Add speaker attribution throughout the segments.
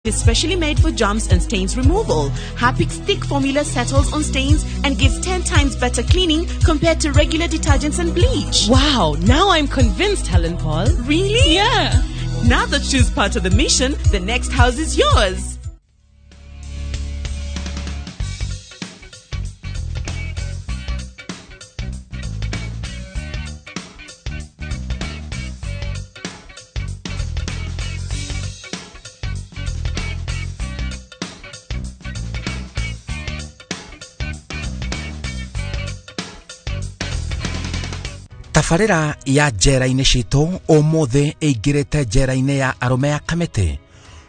Speaker 1: Is specially made for germs and stains removal. Harpic's thick formula settles on stains and gives 10 times better cleaning compared to regular detergents and bleach.
Speaker 2: Wow, now I'm convinced, Helen Paul.
Speaker 1: Really?
Speaker 2: Yeah.
Speaker 1: Now that she's part of the mission, the next house is yours.
Speaker 3: Tabarĩra ya njera-inĩ citũ ũmũthĩ ĩingĩrĩte njera-inĩ ya arũme ya Kamĩtĩ.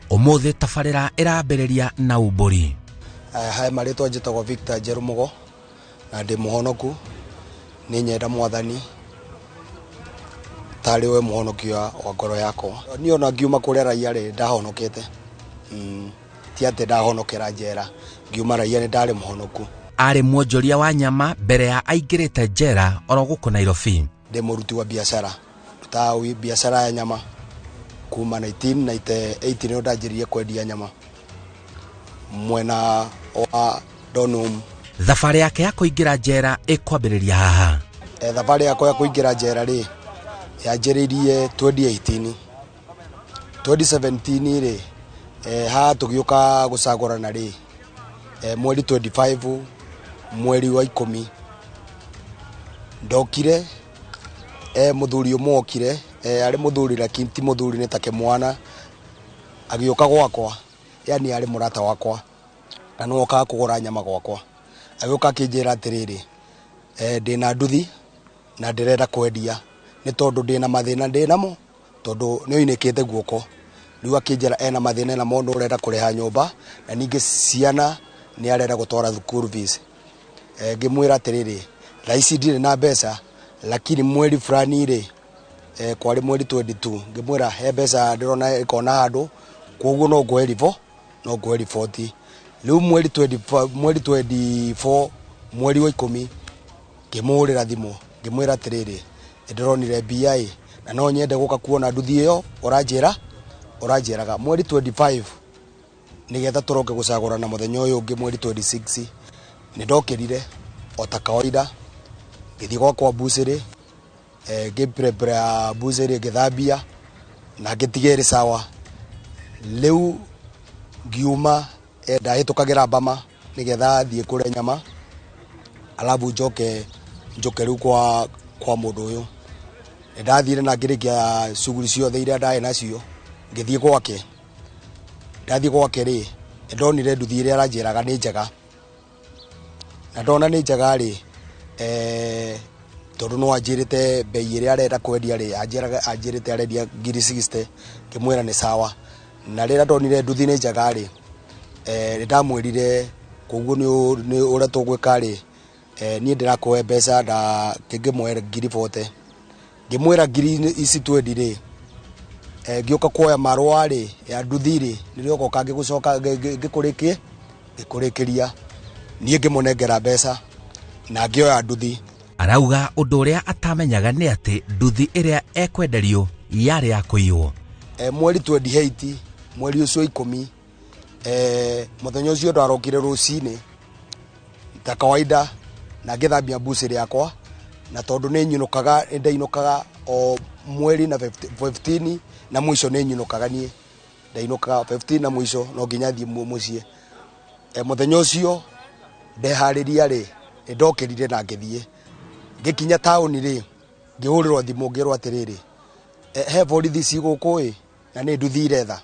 Speaker 3: Ũmũthĩ tabarĩra ĩrambĩrĩria na umbũri.
Speaker 4: He marĩtwa, njĩtagwo Victor Njerũmũgo na ndĩ mũhonoku. Nĩ nyenda Mwathani tarĩ we mũhonokia wa ngoro yakwa. Niĩ ona ngiuma kũrĩa raia rĩ, ndahonokete. Ti atĩ ndahonokera njera, ngiuma raia nĩ ndarĩ mũhonoku.
Speaker 3: Arĩ mwonjoria wa nyama mbere ya aingĩrĩte njera oro gũkũ Nairobi.
Speaker 4: Ndĩ mũruti wa biacara, ndutaga biacara ya nyama kuma 1998, nĩrĩo ndanjĩrĩirie kwendia nyama mwena wa Donholm.
Speaker 3: Thabarĩ yake ya kũingĩra njera ĩkwambĩrĩria haha.
Speaker 4: Thabarĩ yakwa ya kũingĩra njera rĩ, yanjĩrĩirie 2018, 2017 rĩ, haha tũgĩũka gũcagũrana rĩ, mweri 25 mweri wa 10 ndokire, mũthuri ũmwe okire, arĩ mũthuri lakini ti mũthuri, nĩ take mwana, agĩũka gwakwa, yani arĩ mũrata wakwa na nĩwe okaga kũgũra nyama gwakwa. Agĩũka akĩnjĩra atĩrĩrĩ, ndĩna nduthi na ndĩrenda kwendia nĩ tondũ ndĩna mathĩna ndĩnamo, tondũ nĩ oinĩkĩte guoko. Rĩu akĩnjĩra ena mathĩna namo, nĩ ũrenda kũrĩha nyũmba na ningĩ ciana nĩ arenda gũtwara thukuru fees. Ngĩmwĩra atĩrĩrĩ, thaa ici ndirĩ na mbeca, lakini mweri fulani rĩ, kwarĩ mweri 22, ngĩmwĩra he mbeca ndĩrona ĩkona handũ, koguo no ngũhe ribo no ngũhe riboti. Rĩu mweri 25, mweri 24 mweri wa 10, ngĩmũhũrĩra thimũ ngĩmwĩra atĩrĩrĩ, nĩndĩronire mbia ĩ na no nyende gũka kuona nduthi ĩyo ũranjĩraga mweri 25, nĩgetha tũroke gũcagũrana mũthenya ũyũ ũngĩ mweri 26. Nĩndokĩrire o ta kawaida, ngĩthiĩ gwakwa mbucĩrĩ, ngĩ prepare mbucĩrĩ, ngĩthambia na ngĩtiga ĩrĩ sawa. Rĩu ngiuma, ndahĩtũkagĩra Bama nĩgetha thiĩ kũrĩa nyama, alafu njoke njoke rĩu kwa mũndũ ũyũ. Nĩndathire na ngĩrĩkia shughuli ciothe iria ndarĩ nacio, ngĩthiĩ gwake. Ndathiĩ gwake rĩ, nĩndonire nduthi ĩrĩa aranjĩraga nĩ njega, na ndona nĩ njega rĩ, tondũ no anjĩrĩte bei ĩrĩa arenda kwendia rĩ, anjĩrĩte arendia ngiri 60, ngĩmwĩra nĩ sawa. Na rĩrĩa ndonire nduthi nĩ njega rĩ, nĩndamwĩrire koguo nĩ ũrĩa tũgwĩka rĩ, niĩ ndĩrakũhe mbeca nda ngĩmũhe ngiri 40, ngĩmwĩra ngiri ici twendi rĩ, ngĩũka kuoya marũa rĩ ya nduthi rĩ, nĩrĩo ngoka ngĩgũcoka ngĩkũrĩkĩria. Niĩ ngĩmũnengera mbeca na ngĩoya nduthi.
Speaker 3: Arauga ũndũ ũrĩa atamenyaga nĩ atĩ nduthi ĩrĩa ekwenderio yarĩ ya kũiywo.
Speaker 4: Mweri 28 mweri ũcio 10, mũthenya ũcio ndarokire rũcinĩ ta kawaida na ngĩthambia mbucĩrĩ yakwa, na tondũ nĩ nyinũkaga, nĩ ndainũkaga o mweri na 15 na mũico, nĩ nyinũkaga, niĩ ndainũkaga 15 na mũico, no nginya thiĩ mũciĩ. Mũthenya ũcio ndeharĩria rĩ, nĩ ndokĩrire na ngĩthiĩ. Ngĩkinya taũni rĩ, ngĩhũrĩrwo thimũ ngĩrwo atĩrĩrĩ, he borithi ci gũkũ ĩ na nĩ nduthi iretha.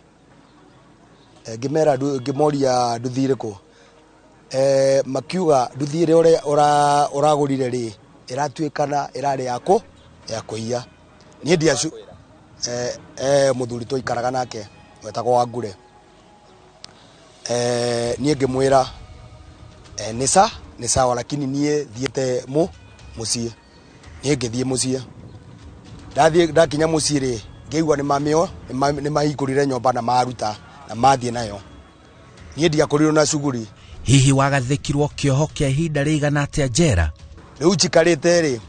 Speaker 4: Ngĩmera, ngĩmoria nduthi ĩrĩkũ. Makiuga nduthi ĩrĩa ũragũrire rĩ, ĩratuĩkana ĩrarĩ ya kũiya. Niĩ ndiacu mũthuri twaikaraga nake wetagwo Wangure. Niĩ ngĩmwĩra nĩ sawa, lakini niĩ thiĩte mũciĩ. Niĩ ngĩthiĩ mũciĩ. Ndathiĩ, ndakinya mũciĩ rĩ, ngĩigua nĩ mahingũrire nyũmba na maruta na mathiĩ nayo. Niĩ ndiakorirwo na shughuli.
Speaker 3: Hihi wagathĩkirwo kĩoho kĩa ihinda rĩigana atĩa njera?
Speaker 4: Rĩu njikarĩte rĩ,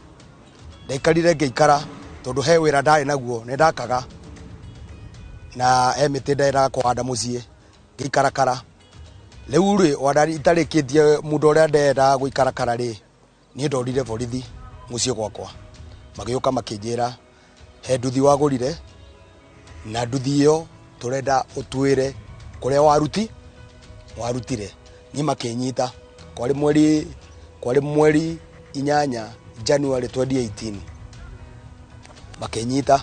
Speaker 4: ndaikarire ngĩikara tondũ he wĩra ndarĩ naguo, nĩ ndakaga na he mĩtĩ ndendaga kũhanda mũciĩ. Ngĩikarakara rĩu rĩ, ona itarĩkĩtie mũndũ ũrĩa ndendaga gũikarakara rĩ, niĩ ndorire borithi mũciĩ gwakwa, magĩũka makĩnjĩra he nduthi wagũrire, na nduthi ĩyo tũrenda ũtwĩre kũrĩa warutire. Niĩ makĩnyita kwarĩ mweri 8 January 2018, makĩnyita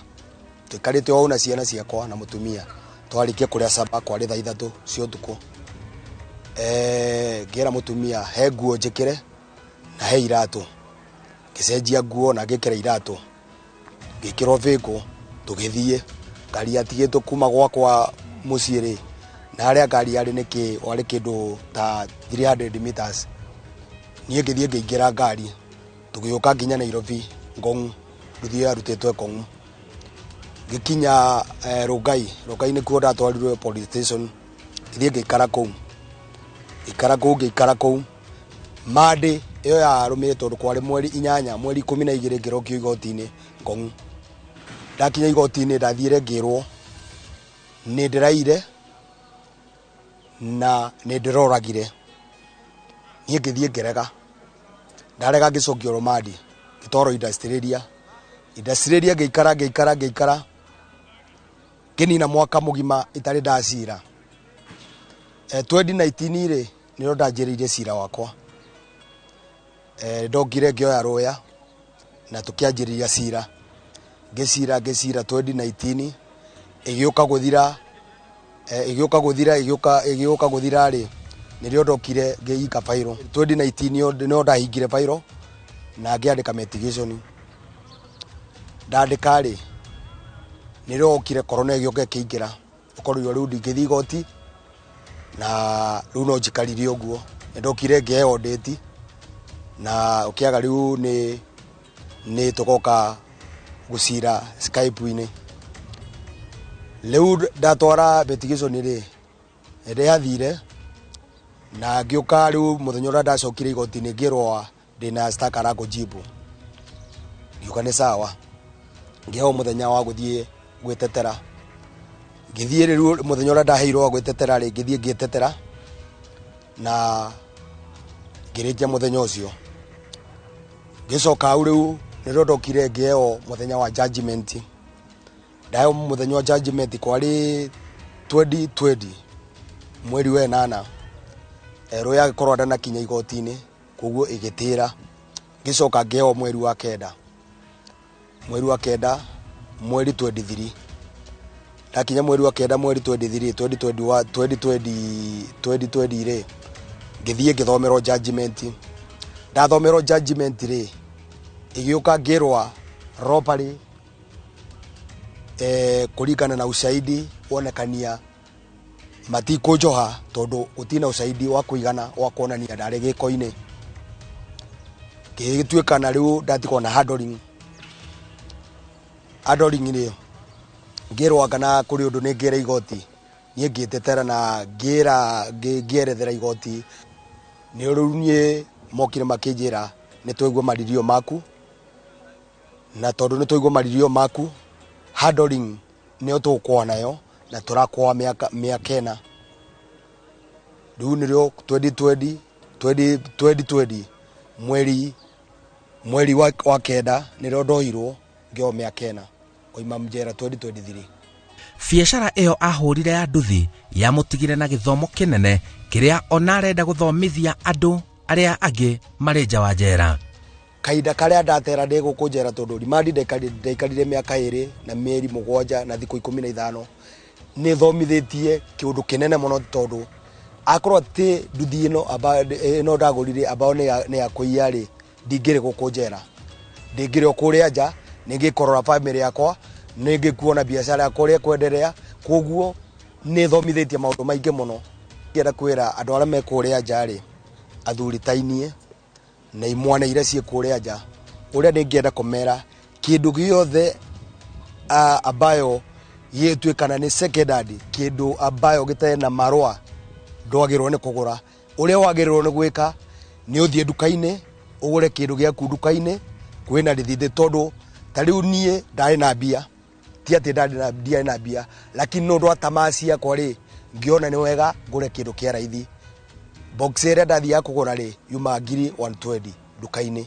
Speaker 4: tũikarĩte o na ciana ciakwa na mũtumia, twarĩkia kũrĩa saba kwarĩ thaa 3 cia ũtukũ. Ngĩra mũtumia he nguo njĩkĩre na he iratũ, ngĩcenjia nguo na ngĩkĩra iratũ, ngĩkĩrwo bĩngũ, tũgĩthiĩ. Ngari yatigĩtwo kuma gwakwa mũciĩ rĩ, na harĩa ngari yarĩ nĩ warĩ kĩndũ ta 300 meters. Niĩ ngĩthiĩ ngĩingĩra ngari, tũgĩũka nginya Nairobi Ngong', nduthi ĩyo yarutĩtwo Ngong'. Ngĩkinya Rongai, Rongai nĩkuo ndatwarirwo police station, ngĩthiĩ ngĩikara kũu, ngĩikara kũu Monday ĩyo yarũmĩrĩire, tondũ kwarĩ mweri 8 mweri 12 ngĩrokio igoti-inĩ Ngong'. Ndakinya igoti-inĩ ndathire ngĩrwo nĩ ndĩraire na nĩ ndĩroragire. Niĩ ngĩthiĩ ngĩrega, ndarega ngĩcokio rũmandi, ngĩtwarwo industrial area, ngĩikara ngĩikara ngĩikara ngĩnina mwaka mũgima itarĩ ndacira. 2019 rĩ, nĩrĩo ndanjĩrĩirie cira wakwa. Ndokire ngĩoya rũya na tũkĩanjĩrĩria cira, ngĩcira 2019 ĩgĩũka gũthira, ĩgĩũka gũthira rĩ, nĩrĩo ndokire ngĩhinga bairo. 2019 nĩrĩo ndahingire bairo na ngĩandĩka mitigation. Ndandĩka rĩ, nĩrĩo okire corona ĩgĩũka ĩkĩingĩra, ũkorwo rĩu ndingĩthiĩ igoti na rĩu no njikarire ũguo. Nĩndokire ngĩheo date na ũkĩaga rĩu nĩ tũgoka gũcira Skype-inĩ. Rĩu ndatwara mitigation rĩ, nĩndĩathire na ngĩũka rĩu mũthenya ũrĩa ndacokire igoti-inĩ ngĩrwo ndĩna shtaka la kujibu. Ngiuga nĩ sawa, ngĩheo mũthenya wa gũthiĩ gwĩtetera. Ngĩthiĩ rĩu mũthenya ũrĩa ndaheirwo wa gwĩtetera rĩ, ngĩthiĩ ngĩtetera na ngĩrĩkia mũthenya ũcio. Ngĩcoka hau rĩu nĩrĩo ndokire ngĩheo mũthenya wa judgment. Ndaheo mũthenya wa judgment kwarĩ 2020 mweri wa 8. Rũya agĩkorwo ndanakinya igoti-inĩ, koguo ĩgĩtĩra. Ngĩcoka ngĩheo mweri wa 9, mweri wa 9 mweri 23. Ndakinya mweri wa 9 mweri 23 2021 2020 rĩ, ngĩthiĩ ngĩthomerwo judgment. Ndathomerwo judgment rĩ, ĩgĩũka ngĩrwa robbery, kũringana na ushahidi wonekania matikũnjoha tondũ gũtirĩ ushahidi wa kũigana wa kuonania ndarĩ gĩko-inĩ. Ngĩgĩtuĩka na rĩu ndatigwo na handling. Handling rĩ, ngĩrwo kana kũrĩ ũndũ nĩ ngĩra igoti, niĩ ngĩtetera na ngĩra ngĩerethera igoti. Nĩ rĩu niĩ mokire makĩnjĩra nĩ twaigua maririo maku, na tondũ nĩ twaigua maririo maku, handling nĩyo tũgũkũa nayo na tũrakũa mĩaka 4. Rĩu nĩrĩo 2020 2020 mweri wa 9 nĩrĩo ndohirwo ngĩohwo mĩaka 4 koima njera 2023.
Speaker 3: Biacara ĩyo ahũrire ya nduthi yamũtigire na gĩthomo kĩnene kĩrĩa ona arenda gũthomithia andũ arĩa angĩ marĩ nja wa njera.
Speaker 4: Kahinda karĩa ndatera ndĩ gũkũ njera, tondũ rimandi ndaikarire mĩaka 2 na mĩeri 7 na thikũ 15, nĩ thomithĩtie kĩũndũ kĩnene mũno, tondũ akorwo atĩ nduthi ĩno ndagũrire ambao nĩ ya kũiya rĩ, ndingĩrĩ gũkũ njera, ndingĩrĩ o kũrĩa nja, nĩngĩkorora famĩlĩ yakwa, nĩngĩkuona biacara yakwa ũrĩa ĩkwenderea. Koguo nĩ thomithĩtie maũndũ maingĩ mũno. Ngĩenda kwĩra andũ arĩa me kũrĩa nja rĩ, athuri ta inie na imwana iria ciĩ kũrĩa nja, ũrĩa ndĩngĩenda kũmera kĩndũ gĩothe ambayo gĩtuĩkana nĩ secondary, kĩndũ ambayo gĩtarĩ na marũa ndwagĩrĩirwo nĩ kũgũra. Ũrĩa wagĩrĩirwo nĩ gwĩka nĩ ũthiĩ nduka-inĩ ũgũre kĩndũ gĩaku nduka-inĩ kwĩna rĩthiti, tondũ ta rĩu niĩ ndarĩ na mbia, ti atĩ ndiarĩ na mbia, lakini nĩ ũndũ wa tamaa ciakwa rĩ, Ngĩona nĩ wega ngũre kĩndũ kĩa raithi. Box ĩrĩa ndathiaga kũgũra rĩ, yuma ngiri 120 nduka-inĩ,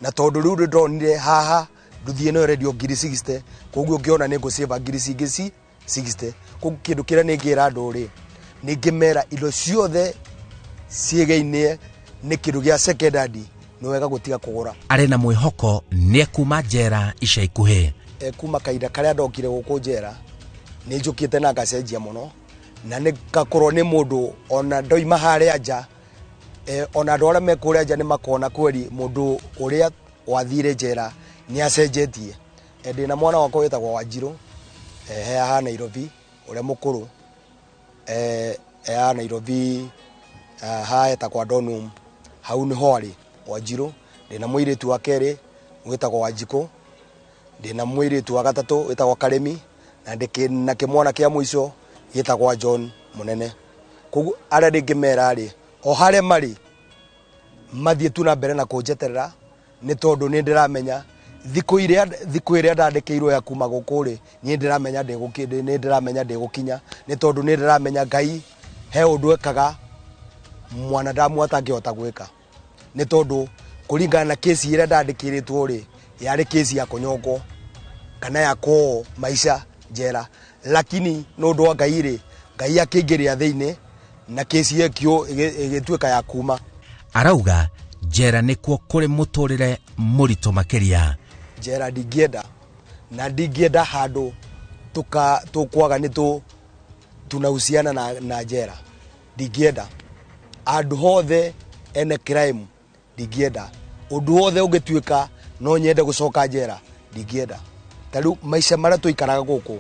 Speaker 4: na tondũ rĩu nĩndonire haha nduthi ĩno ĩrendio ngiri 60, koguo ngĩona nĩ ngũcĩva ngiri cingĩ ci 60. Koguo kĩndũ kĩrĩa nĩngĩra andũ rĩ, nĩngĩmera indo ciothe ciĩgainie nĩ kĩndũ gĩa second hand, nĩ wega gũtiga kũgũra.
Speaker 3: Arĩ na mwĩhoko nĩ ekuma njera ica ikuhĩ.
Speaker 4: Kuma kahinda karĩa ndokire gũkũ njera nĩ njũkĩte na ngacenjia mũno, na nĩ ngakorwo nĩ mũndũ ona ndoima harĩa nja, ona andũ arĩa me kũrĩa nja nĩ makona kweri mũndũ ũrĩa wathire njera nĩ acenjetie. Ndĩna mwana wakwa wĩtagwo Wanjirũ, he haha Nairobi, ũrĩa mũkũrũ, haha Nairobi, haha etagwo Donum, hau nĩho arĩ Wanjirũ. Ndĩna mũirĩtu wa kerĩ wĩtagwo Wanjikũ, ndĩna mũirĩtu wa gatatũ wĩtagwo Karĩmi, na na kĩmwana kĩa mũico gĩtagwo John Mũnene. Koguo arĩa ndĩngĩmera rĩ, o harĩa marĩ mathiĩ tu na mbere na kũnjeterera, nĩ tondũ nĩ ndĩramenya thikũ ĩrĩa ndandĩkĩirwo ya kuma gũkũ rĩ, niĩ ndĩramenya nĩ ndĩramenya ndĩgũkinya, nĩ tondũ nĩ ndĩramenya Ngai he ũndũ ekaga mwanadamu atangĩhota gwĩka, nĩ tondũ kũringana na kesi ĩrĩa ndandĩkĩrĩtwo rĩ, yarĩ kesi ya kũnyongwo kana ya kuohwo maica njera, lakini nĩ ũndũ wa Ngai rĩ, Ngai akĩingĩria thĩinĩ na kesi ĩyo ĩgĩtuĩka ya kuma.
Speaker 3: Arauga njera nĩkuo kũrĩ mũtũrĩre mũritũ makĩria.
Speaker 4: Njera ndingĩenda, na ndingĩenda handũ tũkwaga nĩ tunahusiana na njera. Ndingĩenda handũ hothe ene crime, ndingĩenda ũndũ wothe ũngĩtuĩka no nyende gũcoka njera, ndingĩenda. Ta rĩu maica marĩa tũikaraga gũkũ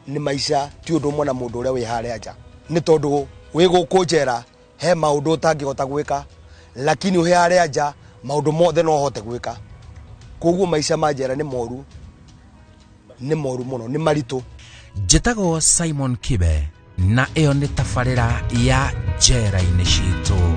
Speaker 4: nĩ maica ti ũndũ ũmwe na mũndũ ũrĩa wĩ harĩa nja, nĩ tondũ wĩ gũkũ njera he maũndũ ũtangĩhota gwĩka, lakini wĩ harĩa nja maũndũ mothe no ũhote gwĩka. Koguo maica ma njera nĩ moru, nĩ moru mũno, nĩ maritũ.
Speaker 3: Njĩtagwo Simon Kibe, na ĩyo nĩ tabarĩra ya njera-inĩ citũ.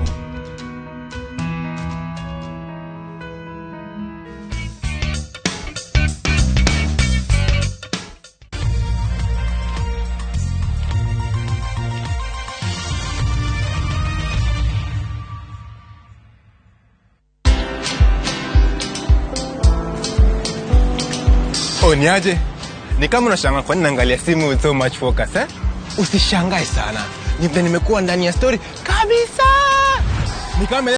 Speaker 5: Oh, niaje? Ni kama unashangaa kwa nini naangalia simu with so much focus, eh? Usishangae sana. Ni vile nimekuwa ndani ya story kabisa. Ni kama